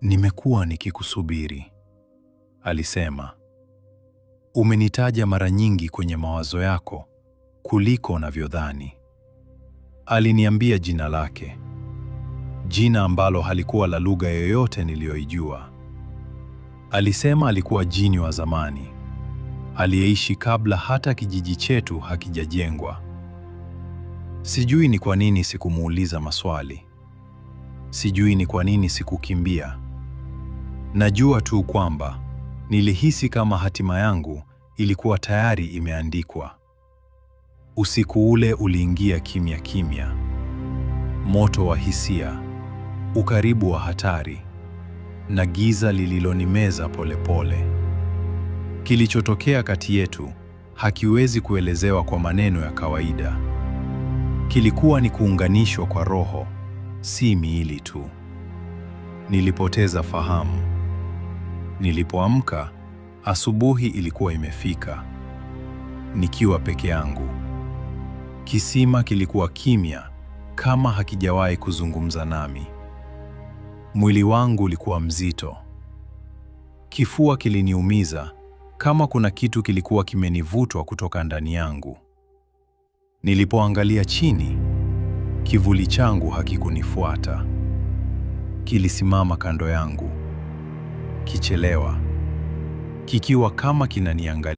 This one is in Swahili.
"Nimekuwa nikikusubiri," alisema. "Umenitaja mara nyingi kwenye mawazo yako kuliko unavyodhani." Aliniambia jina lake, jina ambalo halikuwa la lugha yoyote niliyoijua. Alisema alikuwa jini wa zamani aliyeishi kabla hata kijiji chetu hakijajengwa. Sijui ni kwa nini sikumuuliza maswali. Sijui ni kwa nini sikukimbia. Najua tu kwamba nilihisi kama hatima yangu ilikuwa tayari imeandikwa. Usiku ule uliingia kimya kimya, moto wa hisia, ukaribu wa hatari na giza lililonimeza polepole. Kilichotokea kati yetu hakiwezi kuelezewa kwa maneno ya kawaida. Kilikuwa ni kuunganishwa kwa roho, si miili tu. Nilipoteza fahamu. Nilipoamka, asubuhi ilikuwa imefika. Nikiwa peke yangu. Kisima kilikuwa kimya kama hakijawahi kuzungumza nami. Mwili wangu ulikuwa mzito. Kifua kiliniumiza kama kuna kitu kilikuwa kimenivutwa kutoka ndani yangu. Nilipoangalia chini, kivuli changu hakikunifuata. Kilisimama kando yangu, kichelewa, kikiwa kama kinaniangalia.